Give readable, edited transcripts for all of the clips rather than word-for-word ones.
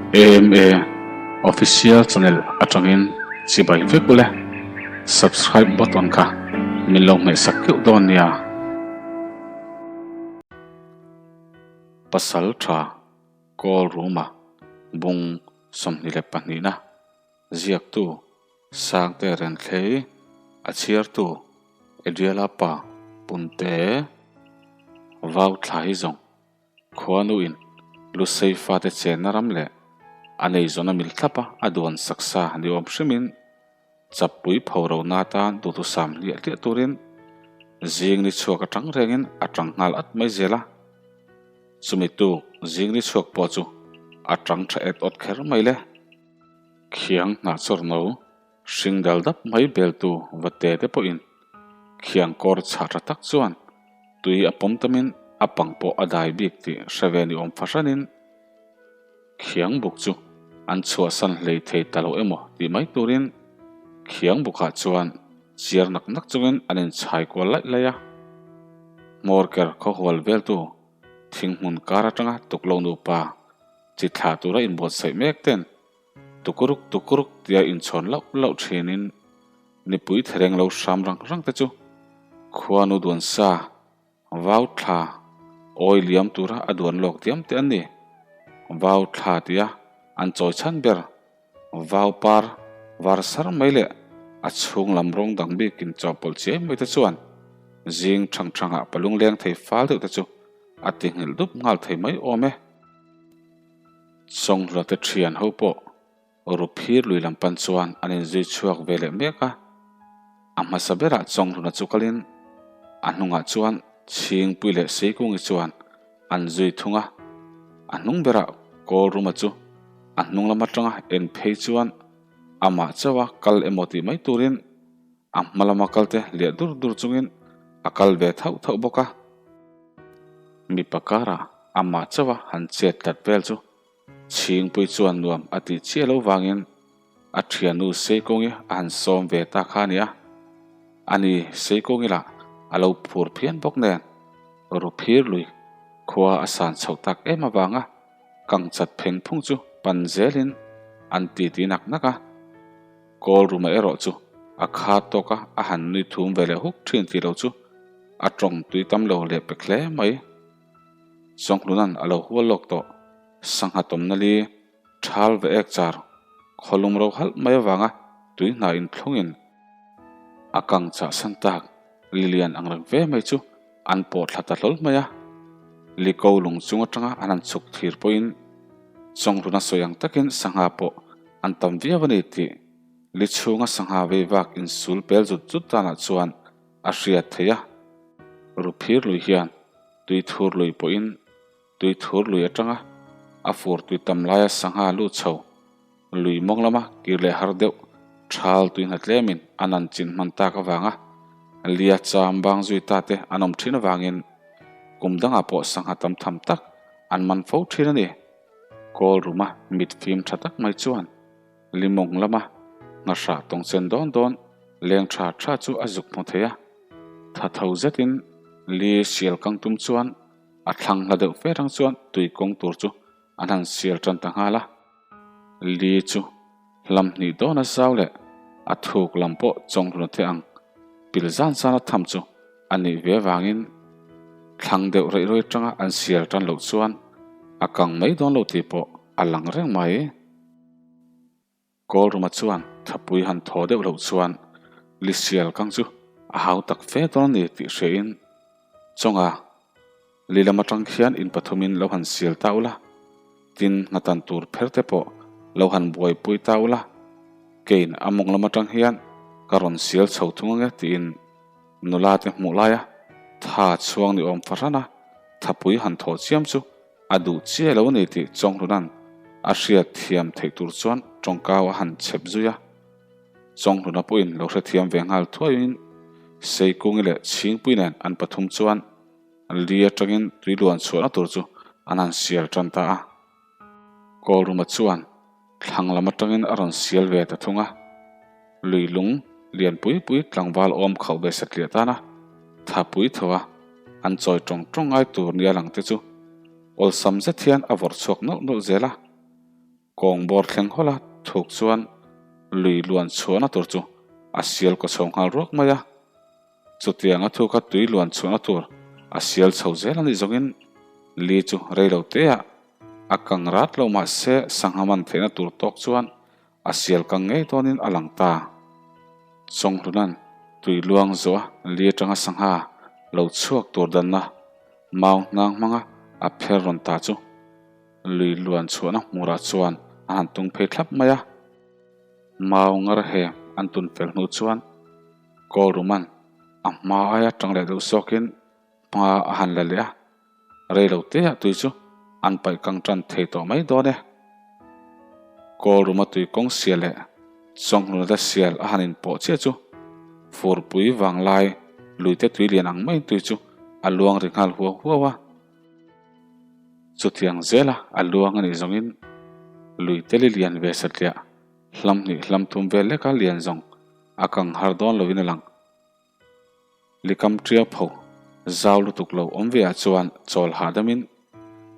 AMA Official Channel atangin chibai vek ule. Subscribe button kha min lo hmehsak keuh dawn nia. Pasal tha Kawl Ruma bung 22 na ziaktu Sangte Renthlei, a chhiartu Adriala pa Punte Vau thla hi zawng Khuanuin Lusei fate chenna ram leh a neizawn a mil thlap a, a duan saksa ni awm hrimin chappui pho rona atan duhthusam hliah hliah turin zing ni chhuak atang rengin a tang nghal at mai zel a. Chumi tuk zing ni chhuak pawh chu a tang tha et awt kher mai le. Khiang hnah chawrno hring dal dap mai beltu va te te pawhin khiang kawr chhah tha tak chuan tui a pawm tamin a pang pawh a dai bik tih hre ve ni awm fahranin khiang buk chu an chhuahsan hlei thei ta lo emaw tih mai turin khiang bukah chuan chiar nak nak chungin an inchhai kual laih laih a. Hmawrker khawhual veltu thinghmun kar atanga tuklo nupa Chi thlah tura inbuatsaih mek ten tukuruk tukuruk tia inchhawn lauh lauh thinin nipui thereng lo hram rang rang te chu khuanu duan sa vau thla awi liam tura a duan lawk diam te an ni. Vau thla tia an chawi chhan ber vau par var sar mai leh a chhung lam rawng dang bikin chawhpawlh chiai mai te chuan zing thang thangah palung leng thei fal deuh te chu a ti nghilh dup nghal thei mai awm e. Chawnghla te thian ho pawh Ruphir lui lam pan chuan an inzui chhuak ve leh mek a. A hmasa berah Chawnghluna chu kalin a hnungah chuan Chhingpui leh Seikungi chuan an zui thung a. A hnung berah Kawlruma chu a hnung lam atanga en phei chuan amah chauha kal emaw tih mai turin A hma lama kalte liah dur dur chungin a kal ve thauh thauh bawk a. Mipa karah amah chauha han chet tlat vel chu Chhingpui chuan nuam a tih chiah lo vangin a thiannu Seikawngi a han sawm ve ta kha a ni a. Ani Seikawngi lah a lo phur phian bawk nen Ruphir lui khua a san chhoh tak em avanga kangchat pheng phung chu pan zelin an titi nak nak a. Kawl ruma erawh chu a kha tawk a, a han nui thum ve leh huk thin tih lo chu a tawng tui tam lo leh pek hle mai. Chawnghluna'n a lo hual lawk tawh. Sangha tawmna li thal ve ek char khawlum ro halh mai avanga tui hna inthlungin a kang chah san tak lilian ang reng ve mai chu an pawh thla ta hlawl mai a. Liko lung chung atanga an han chhuk thir pawhin Chawnghluna sawi ang takin sangha pawh an tam viau a ni tih li chhunga sangha vei vak insul pel zut zut danah chuan a hriat theih a. Ruphir lui hian tui thur lui pawhin tui thur lui atanga a fur tui tam laia sangha lut chho lui mawng lama kir leh har deuh thal tui hna tlemin an an chin hman tak avanga lia cham bang zui ta te an awm thin avangin kum dangah pawh sangha tam tham tak an man fo thin a ni. Kawl ruma mit fim tha tak mai chuan limawng lama nghahrah tawng chen dawn dawn leng tha tha chu a zuk hmu thei a. Tha tho zetin li sial kang tum chuan a thlang hla deuh fe rang chuan tui kawng tur chu an han sial tan ta nghal a. Li chu hlam hnih dawn a zau leh a thuk lam pawh chawnghlun the ang pil zan zan a tham chu a nih ve avangin thlang deuh reih rawih atanga an sial tan loh chuan a kang mai dawn lo tih pawh a lang reng mai. Kawlruma chuan thapui han thaw deuh loh chuan li sial kang chu a hau tak fe dawn a ni tih hriain chawnga Li lam atang khian in pathumin lo han sial ta ula, tin nghatan tur pher te pawh lo han buaipui ta ula, keiin a mawng lam atang hian ka rawn sial chho thung ange tiin nula te hmuh laia tha chhuang ni awm fahran a thapui han thawh chiam chu a duh chiah lo a ni tih Chawnghlun-a'n a hriat thiam theih tur chuan tawngkau a han chhep zui a. Chawnghluna pawhin lo hrethiam ve nghal thuaiin Seikungi leh Chhingpui nen an pathum chuan Li atangin tui luan chhuahna tur chu an han sial tan ta a. Kawlruma chuan thlang lam atangin a rawn sial ve ta thung a. Lui lung lian pui pui tlangval awm khauh ve satliah tan a, tha pui tho a, an chawi tawng tawng ngai tur nia lang te chu awlsam zet hian a vawrh chhuak nawlh nawlh zel a. Kawng bawr thleng hawla thuk chuan lui luan chhuahna tur chu a sial kaw chho nghal ruak mai a. Chutiang a thuka tui luan chhuahna tur a sial chho zel a nih zawngin li chu rei lo teah a kang rat lo mah se sangha man theihna tur tawk chuan a sial kang ngei dawnin a lang ta. Chawnghlunan tui luang zawh a li atanga sangha lo chhuak tur danna mau hnang hmanga a pher rawn ta chu lui luan chhuahna hmurah chuan a han tung phei thlap mai a. Mau ngar he an tun fel hnu chuan Kawlruman a hma aia tang leh deuh sawkin hma a han la leh a, rei lo te ah tui chu an paih kang tan thei tawh mai dawn e. Kawlruma tui kawng sial leh Chawnghluna te sial a han inpawh chiah chu furpui vanglai luite tui lian ang maiin tui chu a luang ri nghal huau huau a. Chutiang zela a luang a nih zawngin luite li lian ve satliah hlam hnih hlam thum vel leka lian zawng a kang har dawn lovin a lang. Likam ṭia pho zau lutuk lo awm ve ah chuan chawl hahdamin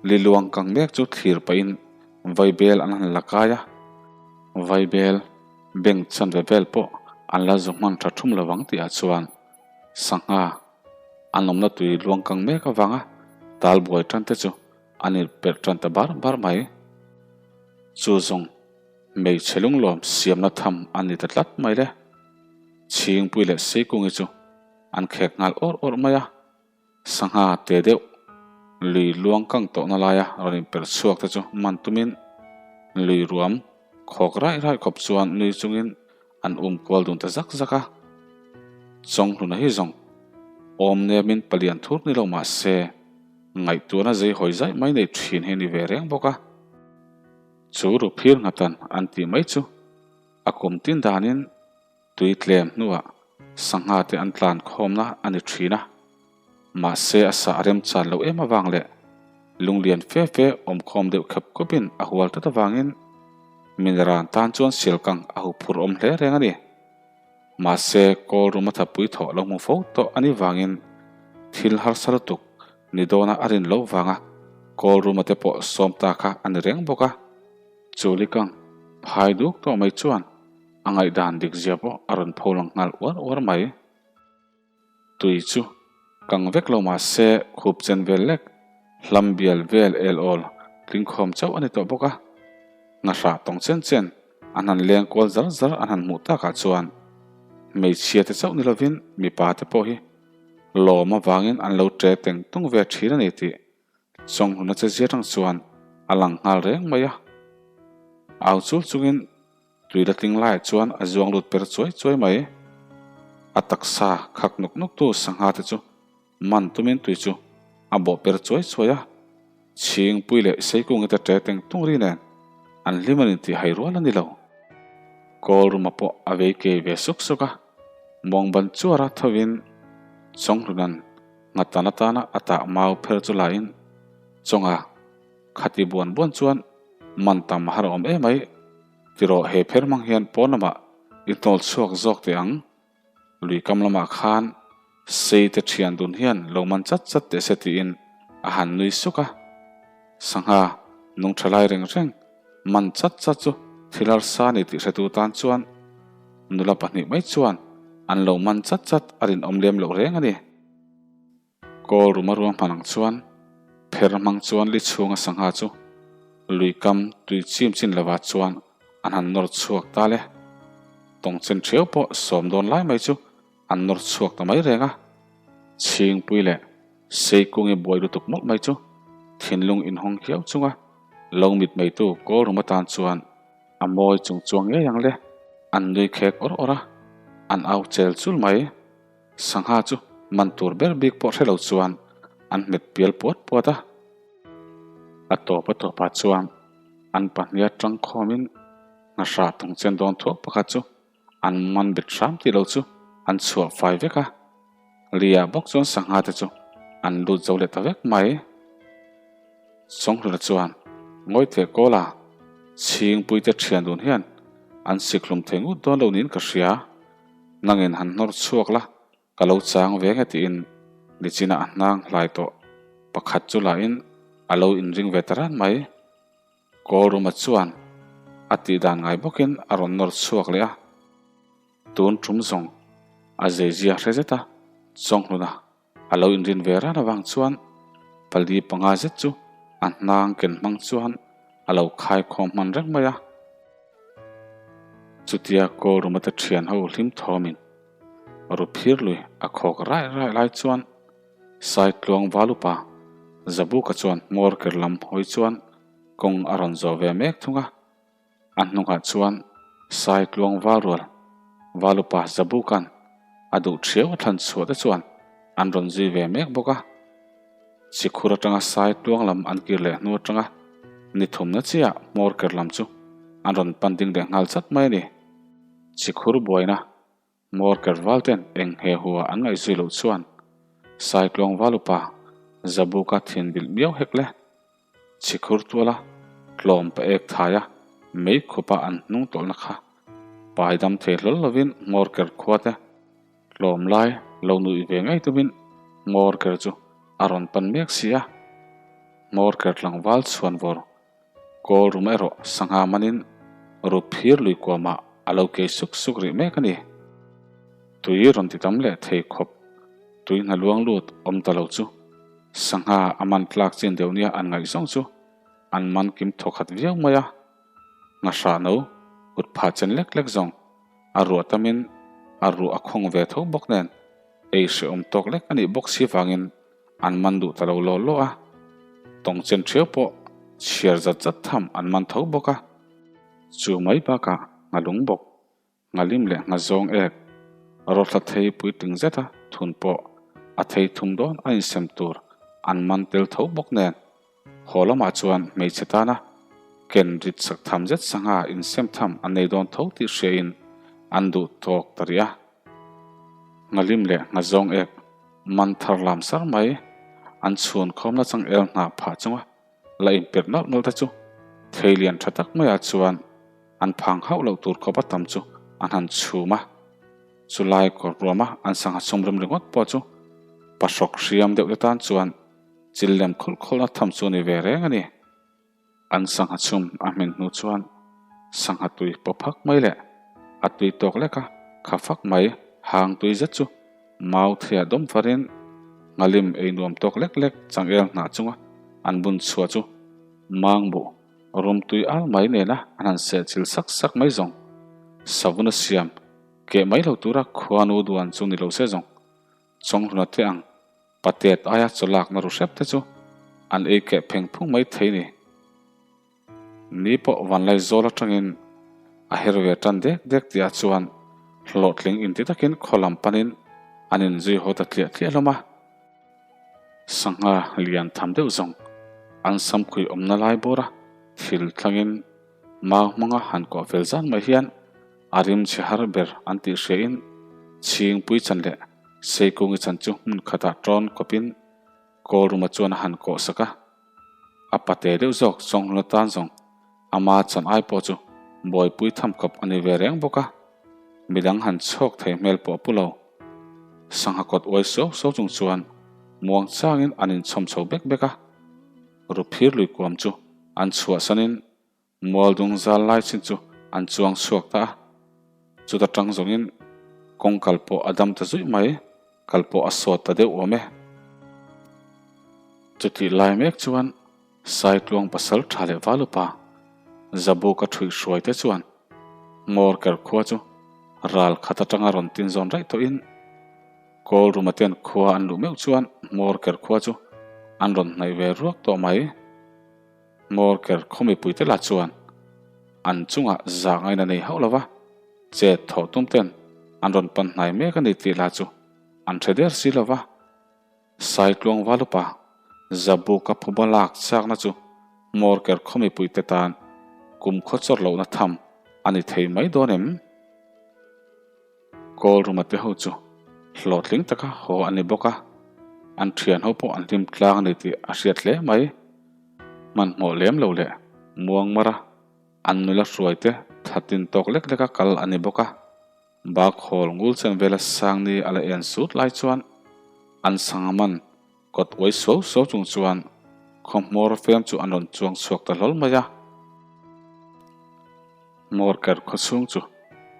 liluang kang mek chu thlir pahin vaibel an han la kai a, vaibel bank chanve vel pawh an la zu hman ṭha ṭhum lo ang tih ah chuan sangha an awmna tui luang kang mek avanga tal buai ṭan te chu an inperh ṭan ta bar bar mai. Chu zawng Hmeichhe lunglawm siamna tham a ni ta tlat mai le. Chhingpui leh Seikungi chu an khek nghal awrh awrh mai a, sangha te deuh lui luang kang tawhna laia rawn inperh chhuak te chu man tumin lui ruam khawk raih raih khawp chuan nui chungin an um kual dun ta zak zak a. Chawnghluna hi zawng awm nemin palian thur ni lo mah se ngaihtuahna zei hawi zaih mai nei thin hi a ni ve reng bawk a. Chu ruphir nghatan an tih mai chu a kum tin danin tui tlem hnuah sangha te an tlan khawmna a ni thin a, mahse a sah remchan loh em avang leh lunglian fe fe awmkhawm deuh khep khupin a hual tlat avangin Mineran tan chuan sialkang a huphurh awm hle reng a ni. Mahse kawl room a thapui thawh lo hmu fo tawh a nih vangin thil harsa lutuk ni dawna a rin loh vanga kawl room a te pawh sawm ta kha a ni reng bawk a. Chu likang phai duk tawh mai chuan a ngaihdan dik zia pawh a rawn pho lang nghal uar uar mai. Tui chu kang vek lo mah se khup chen vel lek, hlam bial vel el awl tlingkhawm chauh a ni tawh bawk a. Nghahrah tawng chen chen an han leng kual zar zar an han hmuh takah chuan hmeichhia te chauh ni lovin mipa te pawh hi lawm avangin an lo ṭe teng tung ve ṭhin a ni tih Chawnghluna che zia tang chuan a lang nghal reng mai a. Au chul chungin Tui la tling laiah chuan a zuang lut per chuai chuai mai. A taksa khak nuk nuk tu sangha te chu man tumin tui chu a bawh per chuai chuai a. Chhingpui leh Seikungi te ṭe teng tung ri nen an hlim an intih hai rual a ni lo. Kawl ruma pawh a vei kei ve suk suk a, muangban chuara thovin Chawnghlunan nghatan atana a tah mau pher chu lain Chawnga Khati buan buan chuan man tam a har awm emai tirawh he pher hmang hian pawn lamah i hnawl chhuak zawk teh ang. Lui kam lamah khan sei te thian dun hian lo man chat chat teh se tiin a han nui suk a. Sangha nung tha lai reng reng man chat chat chu thil harsa ni tih hretu tan chuan nula pahnih mai chuan an lo man chat chat a rinawm lem loh reng a ni. Kawl ruma ruang hman ang chuan pher hmang chuan li chhunga sangha chu lui kam tui chim chin lovah chuan an han nawr chhuak ta le. Tawng chen ṭhiau pawh sawm dawn lai mai chu an nawr chhuak ta mai reng a. Chhingpui leh Seikungi buai lutuk mawlh mai chu thinlung inhawng hiau chunga lo mit meitu kawl rum atan chuan a mawi chung chuang ngei ang le. An nui khek awr awr a, an au chel chul mai. Sangha chu man tur ber bik pawh hre lo chuan an hmet pial puat puat a. A tawp a tawpah chuan an pahniha tangkhawmin nghahrah tung chen dawn thuak pakhat chu an man bet hram tih lo chu an chhuah fai vek a. Lia bawk chuan sangha te chu an lut zo leh ta vek mai. Chawnghluna chuan ngawi teh kawl a, Chhingpuite thian dun hian an sikhlum thei ngut dawn lo niin ka hria. Nangin han hnawr chhuak la, ka lo chang ve nge tiin nichina a hnang hlai tawh pakhat chu lahin a lo inring ve ta ran mai. Kawlruma chuan. A tih dan ngai bawkin a rawn nawr chhuak leh a. Tun tum zawng a zeizia hre zet a, Chawnghluna a lo inrin ve ran avang chuan pali panga zet chu a hnang ken hmang chuan a lo khai khawm hman reng mai a. Chutia Kawlruma te thian ho hlim thawmin Ruphir lui a khawk raih raih lai chuan Saitluang Valupa Zabuka chuan hmawr ker lam hawi chuan kawng a rawn zawh ve mek thung a. A hnungah chuan Saitluang Valrual, Valupa Zabuka'n a duh thiau a thlan chhuah te chuan an rawn zui ve mek bawk a. Chikhur atanga Saitluang lam an kir leh hnu atanga ni thumna chiah hmawr ker lam chu an rawn pan ding leh nghal chat mai a ni. Chikhur buaina Hmawr ker val ten eng he hua an ngaihzui loh chuan Saitluang Valupa Zabuka thin bilh miau hek le. Chhikhur tuala tlawm pa ek thaia mei khupa an hnung tawlhna kha pai dam thei hlawl lovin hmawr ker khua te tlawm lai lo nuih ve ngei tumin hmawr ker chu a rawn pan mek si a. Hmawr ker tlangval chhuan vawr Kawl rum erawh sangha manin ruphir lui kuamah a lo kei suk suk rih mek a ni. Tui rawn ti tam leh thei khawp tui hna luang lut awm ta lo chu sangha a man tlak chin deuh nia an ngaih zawng chu an man kim thaw khat viau mai a. Nghahrah no kut phah chen lek lek zawng a ruah tamin a ruah a khawng ve tho bawk nen ei hrehawm tawk lek a nih bawk si vangin An man duh ta lo law law a, tawng chen ṭhiau pawh chhiar zat zat tham an man tho bawk a. Chu mai bakah nghalung bawk, nghalim leh nghazawng ek, rawthla thei puitling zeta thun pawh a thei thum dawn a insem tur an man tel tho bawk nen, haw lamah chuan hmeichhe tana ken rit sak tham zet sangha insem tham an nei dawn tho tih hriain an duh tawk ta rih a. Nghalim leh nghazawng ek Man thar lam sar mai, an chhun khawmna changel hnah phah chunga la inpirh nawlh nawlh te chu thei lian tha tak maiah chuan an phang hauh loh tur khawp a tam chu an han chhum a. Chulai kawr ruama an sangha chhum rem ringawt pawh chu pahrawk hriam deuh te tan chuan chil lem khawlh khawlhna tham chu a ni ve reng a ni. An sangha chhum a hmin hnu chuan sangha tui paw phak mai leh a tui tawk lek a, kha fak mai hang tui zet chu mau theiah dawm farin nghalim ei nuam tawk lek lek changel hnah chunga an bun chhuah chu mang buh rum tui al mai nena an han seh chil sak sak mai zawng. Savun a siam keh mai lo tura khuanu duan chu ni lo se zawng Chawnghluna te ang Patet aia chawlakna ru hrep te chu an ei keh pheng phung mai thei ni. Ni pawh vanlai zawl atangin a her ve tan dek dek tihah chuan hlawhtling inti takin khaw lam panin an inzui haw ta tliah tliah hlawm a. Sangha lian tham deuh zawng an samkhui awmna lai bawra thil thlangin mau hmanga han kawh fel zan mai hian a rim chhe har ber an tih hriain chhingpui chan leh Seikungi chan chu hmun khatah tawn kawpin Kawl ruma chuan a han kawh sak a. A pate deuh zawk Chawnghluna tan zawng ama chan ai pawh chu buaipui tham kawp a ni ve reng bawk a, midang han chhawk thei hmel pawh a pu lo. Sangha kawt uai suau suau chung chuan muang changin an inchhawm chho bek bek a, Ruphir lui kuam chu an chhuahsanin Mualdung zal lai chin chu an chuang chhuak ta a, chuta tang zawngin kawng kal pawh a dam ta zuih mai, kal pawh a sawt ta deuh awm e. Chutih lai mek chuan Saitluang pasal tha leh valupa Zabuka ṭhuih hruai te chuan Ngawr ker khua chu ral khat atanga rawn tin zawn raih tawhin Kawl ruma ten khua an luh meuh chuan Ngawr ker khua chu an rawn hnaih ve ruak tawh mai. Ngawr ker khaw mipuite lah chuan an chungah zah ngaina nei hauh lova chet thawh tum ten an rawn pan hnai mek a ni tih lah chu an hre der si lova. Saitluang Valupa Zabuka phuba lak chakna chu Ngawr ker khaw mipuite tan kum khaw chawr lohna tham a ni thei mai dawn em? Kawl ruma te ho chu hlawhtling taka haw a ni bawk a, an thian ho pawh an hlim tlang a ni tih a hriat hle mai. Hmanhmawh lem lo leh muang mara an nula hruai te thatin tawk lek leka kal a ni bawk a, bak hawl ngul chen vela sang ni a la en sut lai chuan an sangha man kawt uai suau suau chung chuan khaw hmawr fem chu an rawn chuang chhuak ta hlawl mai a. Hmawrker khawchhung chu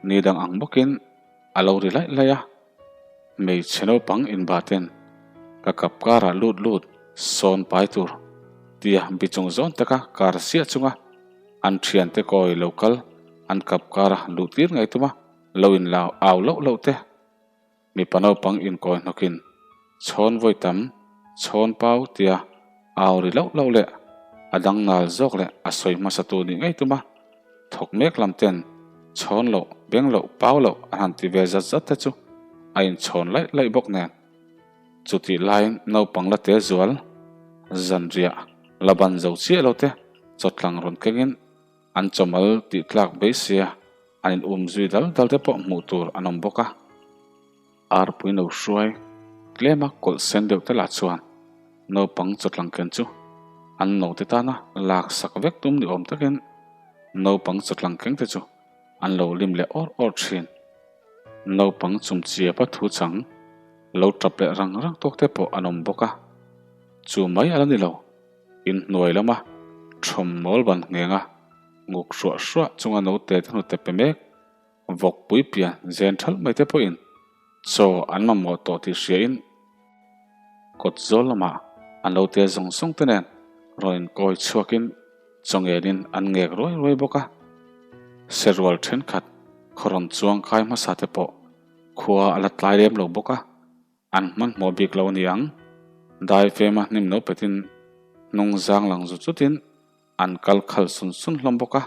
ni dang ang bawkin a lo ri laih laih a, hmeichhe naupang inbahten ka kap karah lut lut sawn pai tur tia bi chung zawn taka kar ziah chunga an thiante kawi lo kal an kap kara luh tir ngei tuma lo inlau au loh loh te. Mipa naupang inkawi hnawkin chhawn vawi tam chhawn pau tia au ri loh loh leh a dang nal zawk leh a sawi hmasa tu nih ngei tum a, thawk mek lam ten chhawn loh, beng loh, pau loh an han ti ve zat zat te chu a inchhawn laih laih bawk nen. Chutih laiin naupang la te zual zanriah la ban zo chiah lo te chawtlang rawn kengin An chawmal tih tlak beiseia an in um zui dal dal te pawh hmuh tur an awm bawk a. Arpui no hruai tlema kawlh sen deuh te lah chuan naupang chawtlang ken chu an note tana lak sak vek tum ni awm takin naupang chawtlang keng te chu an lo lim leh awr awr thin. Naupang chumchiapa thu chang lo tap leh rang rang tawk te pawh an awm bawk a. Chu mai a la ni lo. Inhnuai lama thawm mawl ban nghenga nguk hruah hruah chunga note te hnute pe mek vawk pui pian zen thalh mai te pawhin chaw an mamawh tawh tih hriain kawt zawl lamah an lo te zawng zawng te nen rawn inkawi chhuakin chaw ngenin an ngek ruai ruai bawk a. Serual thenkhat khaw rawn chuang kai hmasa te pawh khua a la tlai lem lo bawk a. An hmanhmawh bik lo aniang. Dai fema hnim lo petin hnung zang lang zut zutin an kal khal sun sun hlawm bawk a.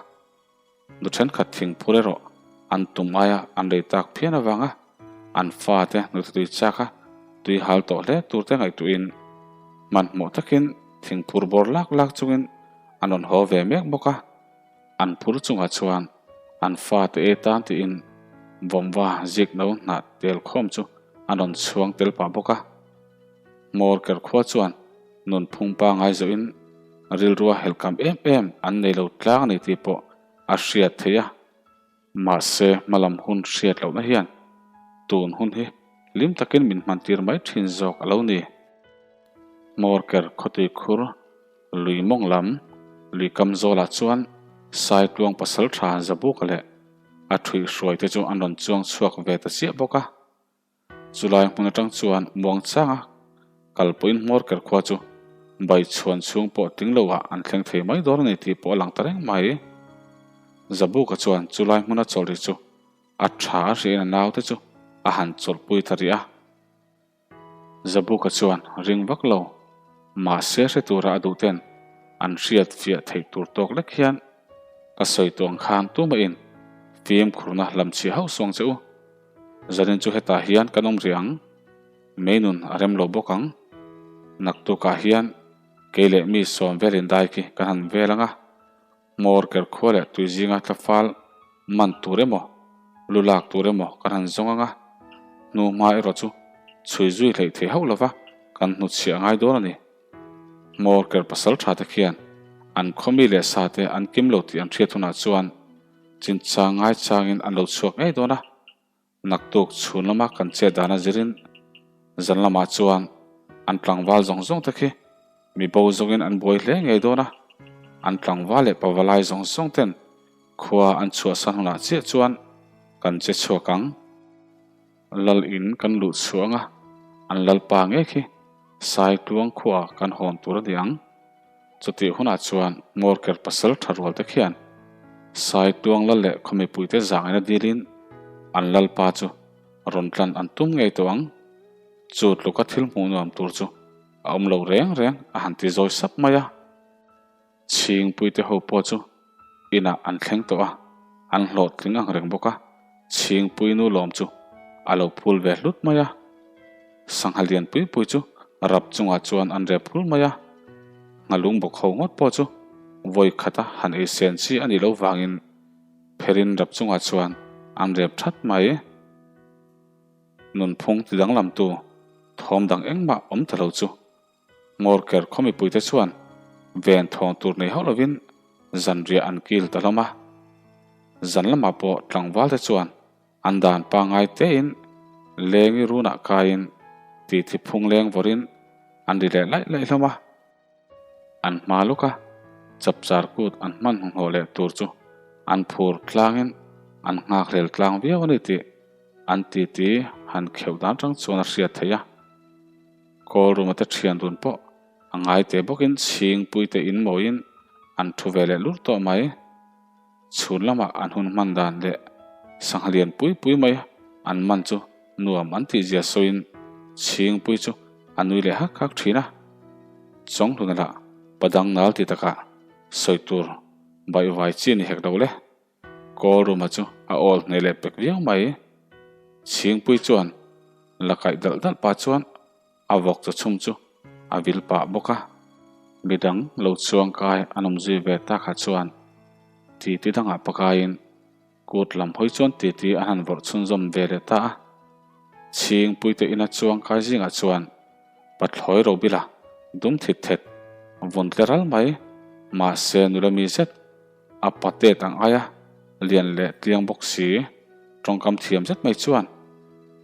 Nu thenkhat thing phur erawh an tum aia an rei tak phian avanga an fate hnute tui chak a tui hal tawh hle tur te ngaihtuahin hmanhmawh takin thing phur bawr lak lak chungin an rawn haw ve mek bawk a. An phur chungah chuan an fate ei tan tiin vawmva zik no hnah tel khawm chu an rawn chhuang tel pah bawk a. Hmawr ker khua chuan nunphung pangai zawhin rilrua helhkam em em an nei lo tlang a ni tih pawh a hriat theih a. Mahse hmalam hun hriat lohna hian tun hun hi hlim takin min hmantir mai thin zawk a lo ni. Hmawr ker khawtui khur lui mawng lam lui kam zawlah chuan Saitluang pasal tha Zabuka leh a thuihhruai te chu an rawn chuang chhuak ve ta chiah bawk a. Chulai hmun atang chuan muang changa kal pawhin hmawr ker khua chu bai chhuan chhung pawh tling lo ah an thleng thei mai dawn a ni tih pawh a lang ta reng mai. Zabuka chuan chulai hmuna chawlh ri chu a tha a hriain a naute chu a han chawlhpui ta rih a. Zabuka chuan ring vak lo, mahse hre tura a duh ten an hriat fiah theih tur tawk lek hian ka sawi tawh ang khan tumahin fimkhurna lam chhiah hauh suang che u. Zanin chu hetah hian kan awm rih ang, mei nun a rem lo bawk ang. Naktukah hian kei leh mi sawm velin dai khi kan han vel ang a, hmawr ker khua leh tui zinga tlafal man tur emaw, lu lak tur emaw kan han zawng ang a, hnu hma erawh chu chhui zui hleih thei hauh lova kan hnutchhiah ngai dawn a ni. Hmawr ker pasal tha te khian an khawmi leh sa te an kim lo tih an hriat hunah chuan Chinchang ngai changin an lo chhuak ngei dawn a, naktuk chhun lama kan chet dan a zirin zan lamah chuan an tlangval zawng zawng te khi mi bo zawngin an buai hle ngei dawn a, an tlangval leh pavalai zawng zawng ten khua an chhuahsan hunah chiah chuan kan che chhuak ang. Lal in kan luh chhuah anga an lalpa ngei khi Saitluang khuaah kan hawn tur a ni ang. Chutih hunah chuan Ngawrker pasal tha rual te khian Saitluang lal leh khaw mipuite zangin a dilin an lalpa chu rawn tlan an tum ngei tawh ang. Chu tluka thil hmuh nuam tur chu a awm lo reng reng a han ti zawi sap mai a. Chhingpuite ho pawh chu inah an thleng tawh a, an hlawhtling ang reng bawk a, Chhingpui nu lawm chu a lo phul ve hlut mai a. Sangha lian pui pui chu rap chungah chuan an rep hul mai a, nghalung bawk ho ngawt pawh chu vawi khata han ei sen chi a nih loh vangin pherin rap chungah chuan an rep that mai. Nunphung ti danglamtu thawm dang engmah awm ta lo chu Ngawrker khaw mipuite chuan ven thawng tur nei hauh lovin zanriah an kil ta hlawm a. Zan lamah pawh tlangvalte chuan an dan pangngai tein lengi runah kaiin titi phung leng vawrin an ri leh laih laih hlawm a. An hma lawk a, chapchar kut an hman hnuhnawh leh tur chu. An phur tlangin an nghakhlel tlang viau a ni tih an titi han kheuh dan tang chuan a hriat theih a. Kawlruma te thian dun pawh a ngai teh bawkin chhingpui te in mawiin an thu ve leh lur tawh mai. Chhun lamah an hun hman dan leh sangha lian pui pui mai an man chu nuam an tih zia sawiin chhingpui chu a nui leh hak hak thin a. Chawnghluna lah padang nal ti takah sawi tur baihvai chi a ni hek lo le. Kawlruma chu a awl hneh leh pek viau mai. Chhingpui chuan la kaih dalh dalh pah chuan a vawk chaw chhum chu a vil pah bawk a. Midang lo chuang kai an awm zui ve takah chuan titi dangah pakaiin kut lam hawi chuan titi an han vawrh chhunzawm ve leh ta a. Chhingpuite ina chuang kai zingah chuan Pathlawi Robila dum thit thet vun tle ral mai mahse nula mi zet A patet ang aia lian leh tliang bawk si, tawngkam thiam zet mai chuan,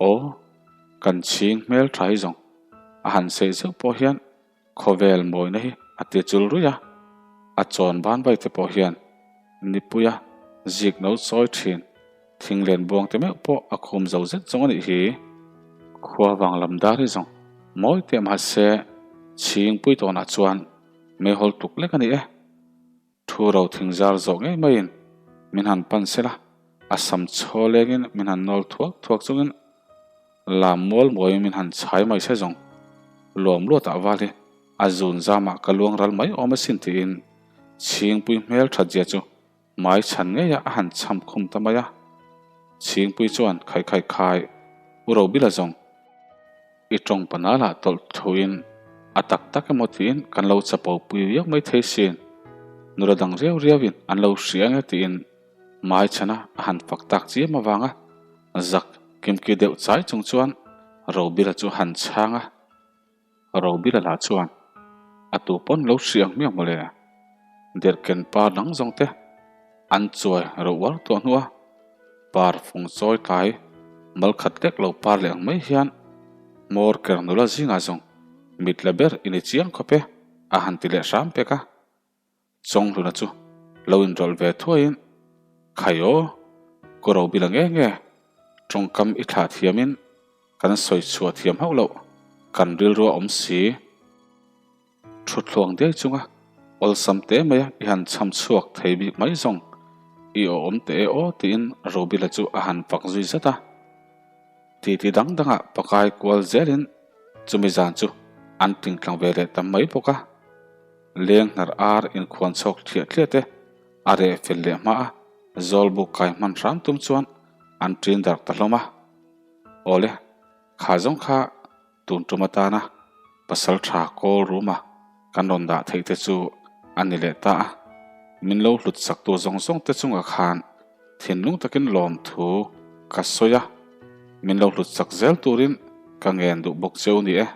Aw, kan chhing hmel tha hi zawng a han seih zeuh pawh hian khawvel mawina hi a ti chul ruih a, a chawn ban vai te pawh hian nipuia zik no chawi thin thing len buang te meuh pawh a khum zo zet zawng a nih hi. Khua vang lam dar hi zawng mawi teh mahse chhingpui tawnah chuan meihawl tluk lek a ni e. Thu ro thing zar zawh ngei maiin min han pan sela, a sam chhaw lengin min han nawl thuak thuak chungin lam mual muaiin min han chhai mai se zawng. Luam luatah val hi a zun zamah ka luang ral mai awm asin tiin Chhingpui hmel that zia chu hmai chhan ngeiah a han cham khum ta mai a. Chhingpui chuan khai khai khai U Robila zawng. I tawng panala tawlh thuin a tak tak emaw tiin kan lo chapo pui viau mai thei sin. Nula dang riau riauin an lo hria nge tiin mai chhana a han fak tak chiam avanga zak kimki deuh chai chung chuan Robila chu han chhang a. Robila lah chuan a tu pawn lo hria ang hmiang mawle. Derhken par dang zawng te an chuai ro uar tawh hnu a, par fung chawi tlai mal khat lek lo par leh ang mai hian hmawr ker nula zingah zawng mit la ber i ni chiang khawp e a han ti leh hram pek a. Chawnghluna chu lo inrawlh ve thuaiin, Khai aw, ka ro bil ang nge nge, tawngkam i thlah thiamin kan sawi chhuah thiam hauh loh, kan rilru a awm si. Thuthluang diai chunga awlsam te maia i han chham chhuak thei bik mai zawng i awm teh e aw tiin Robila chu a han fak zui zat a. Titi dang dangah pakai kual zelin chumi zan chu an tingtlang ve leh ta mai bawk a. Leng hnar ar inkhuan chhawk thliah thliah te a reh fel leh hma a, Zawlbuk kai hman hram tum chuan an ṭin darh ta hlawm a. Awle, kha zawng kha Tun tum atana pasal tha kawl ruma kan rawn dah theih te chu a ni leh ta a, min lo hlut saktu zawng zawng te chungah khan thinlung takin lawmthu ka sawi a, min lo hlut sak zel turin ka ngen duh bawk cheu ni e.